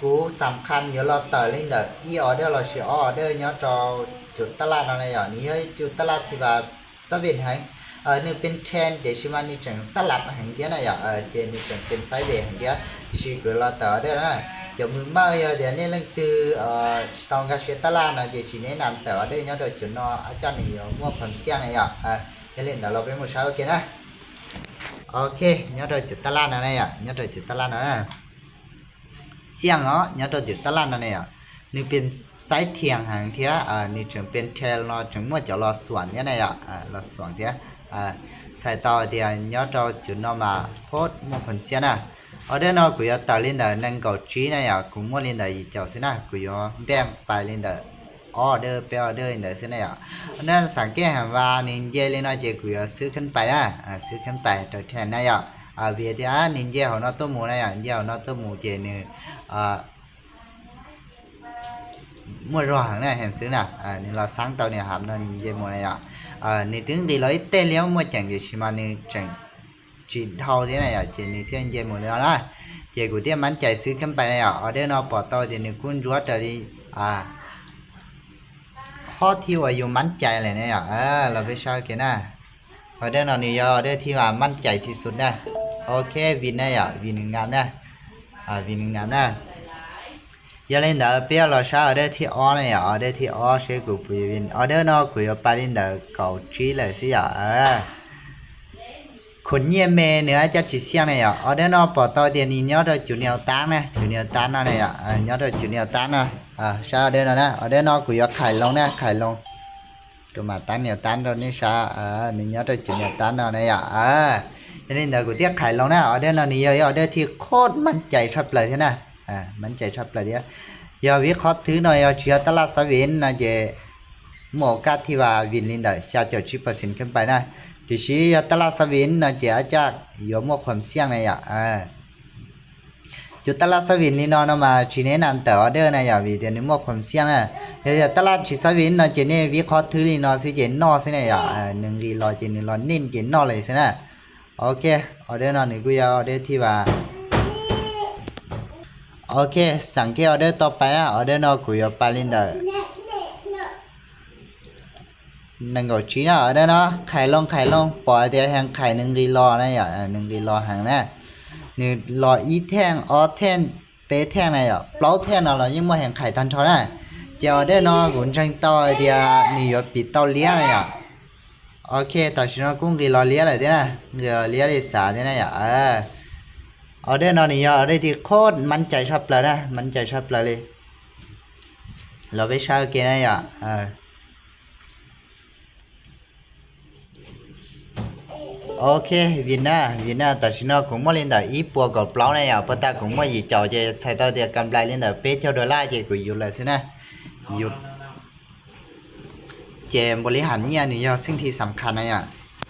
Cú sắm khăn nhớ lo tờ lên đỡ y order lo si order nhớ cho chủ tala nó này ở nhớ chủ tala thì bà sắp bên hành. Ờ, nư bên trên để si mà nư chẳng sắp lặp hành kia này ở ờ, trên nư chẳng tên sai về hành kia. Thì si cứ lo tờ order đó. Cho mười mơ giờ thì nên lên từ ờ, tông ga xe tala nó chỉ chỉ nên làm tờ order nhớ cho chủ nó ở trong này mua phần xiang này ở ờ, cái lên đó lo bên một sáu kia nè. Ok, nhớ cho chủ tala nó này ở nhớ cho chủ tala nó nè. Xiang ó, nhớ cho chủ tala nó này ở. Nư bên sai thiang hàng kia, à, nư chẳng bên trên nó chẳng mua cho lo xuan kia này ở, à, lo xuan kia. À, sai to thì nhớ cho chủ nó mà post mua phần xiang nè. Order nó của yo tờ lên đỡ nâng cầu trí này ở, cũng mua lên đỡ gì chậu xin nè, của yo bèn bài lên đỡ order pe order ໃນເຊິ່ງໃດເນາະ. ອັນນັ້ນສັງເກດເຫັນວ່ານິນເຢເລີຍເນາະ ເຈກຸຍເອົາຊື້ຂຶ້ນໄປນະ ອາ ຊື້ຂຶ້ນໄປໂຕແທນນະເນາະ. ອາ ເວດຽນິນເຢເຮົາເນາະ ໂຕໝູນະເນາະ ເຢເຮົາເນາະ ໂຕໝູເຈໜຶ່ງ ອາ ໝວດຣອງນະ ເຫັນຊື້ນະ ອາ ນີ້ລາວສ້າງເຕົານີ້ຫາບເນາະ ນິນເຢໝູນະເນາະ. ອາ ນີ້ຕຶງດີລາວເຕະລ້ຽວໝວດແຈງເດຊິມານີ້ແຈງ Chỉ thâu thế này à, chỉ nư thiên về một nó là chỉ của tiệm bán chạy xứ khám bài này à, ở đây nó bỏ tàu thì nư cũng rúa trở đi à, khó thiêu ở dùng bán chạy này này à, ờ, là về sao kia nè. Ở đây nó nư ở đây thì mà bán chạy thì sụt nè. Ok, vì này à, vì nư ngắm nè. À, vì nư ngắm nè. Giờ lên đó, bây giờ lo sao ở đây thì o này à, ở đây thì o sẽ của vì ở đây nó của yo pa lên đó cầu trí lại xí à, ờ. ຂົນເຫຍແມ່ເໜືອຈັກຊິສຽງແນ່ເນາະ. ອໍເດີເນາະ ປໍຕໍ່ດຽວນີ້ ຍໍໂດຍຈູນຽວຕານນະ ຈູນຽວຕານເນາະເນາະ ເນາະ ເນາະໂດຍຈູນຽວຕານເນາະ. ເອີ ຊາວອໍເດີເນາະ ເນາະ ອໍເດີເນາະ ກູຢາກຂາຍລົງນະ ຂາຍລົງ ໂຕມາຕານນຽວຕານໂດຍນີ້ຊາ ເອີ ນີ້ເນາະໂດຍຈູນຽວຕານເນາະເນາະ. ເອີ ອັນນີ້ເນາະ ກູຕຽກຂາຍລົງນະ ອໍເດີເນາະ ນີ້ເນາະ ອໍເດີທີ່ໂຄດໝັ້ນໃຈຊັບເລີຍນະ ເອີ ໝັ້ນໃຈຊັບເລີຍ. ເນາະ ວິເຄາະຖືເນາະ ເນາະ ເຊຍຕະຫຼາດສະວິນເນາະ ເຈ ມີໂອກາດທີ່ວ່າວິນລິນໄດ້ຊາວເຈັດສິບເປີເຊັນຂຶ້ນໄປນະ. ທີ່ຊິຕະຫຼາດສະວິນເນາະ ເຈອາດຈະຢູ່ໝວກຄວາມສ່ຽງນະ ເອີ ຈຸດຕະຫຼາດສະວິນລີເນາະ ມາຊິແນະນຳແຕ່ອໍເດີນະ ຢ່າວິເດນໝວກຄວາມສ່ຽງນະ. ເດຕະຫຼາດຊິສະວິນເນາະ ເຈນີ້ວິເຄາະຖືລີເນາະ ຊິເຈນໍຊິນະ ຢ່າ ເອີ ໜຶ່ງລີລອ ເຈໜຶ່ງລອ ນິນເຈນໍເລີຍຊິນະ. ໂອເຄ ອໍເດີເນາະ ນີ້ກູຢາກອໍເດີທີ່ວ່າ ໂອເຄ ສັງເກດອໍເດີຕໍ່ໄປນະ ອໍເດີເນາະ ກູຢາກປາລິນເດີ ໜຶ່ງເກົ້າສີ່ເນາະ ເດີເນາະ ຂາຍລົງ ຂາຍລົງ ປອຍແຕ່ແຮງຂາຍໜຶ່ງລີລອນະ ເອີ ໜຶ່ງລີລອຫັງນະ ໜຶ່ງລອອີແທ່ງ ອໍແທ່ງ ເປແທ່ງນະ ເອີ ເປົ່າແທ່ງເນາະ ລາວຍັງບໍ່ແຮງຂາຍທັນເທົ່ານະ. ເຈົ້າເດີເນາະ ກຸນເຊີງຕໍ່ເດຍ ນິຍົດປີເຕົ້າເລຍນະ ເອີ ໂອເຄ ຕາຊິນອນກຸ້ງລີລອເລຍເລີຍເດນະ ລີລອເລຍເລສາເດນະ ເອີ ອໍເດີເນາະ ນີ້ເນາະ ອໍເດີທີ່ໂຄດໝັ້ນໃຈຊັບເລີຍນະ ໝັ້ນໃຈຊັບເລີຍ ລາວໄປເຊົ່າເກນນະ ເອີ ໂອເຄ ວິນນະ ວິນນະ ຕາຊິນອນກຸງມໍລິນດາ ອີປົວກໍເປົ່ານະ ເອີ ປະຕາກຸງມໍອີເຈົ້າເຈ ໃສ່ຕໍ່ເດຍກຳໄລລິນດາ ເປເຈົ້າໂດລາເຈ ກຸຍຢຸດລະຊິນະ ຢຸດ ເຈ ບໍລິຫານເນຍ ນີ້ເນາະ ສິ່ງທີ່ສຳຄັນນະ ເອີ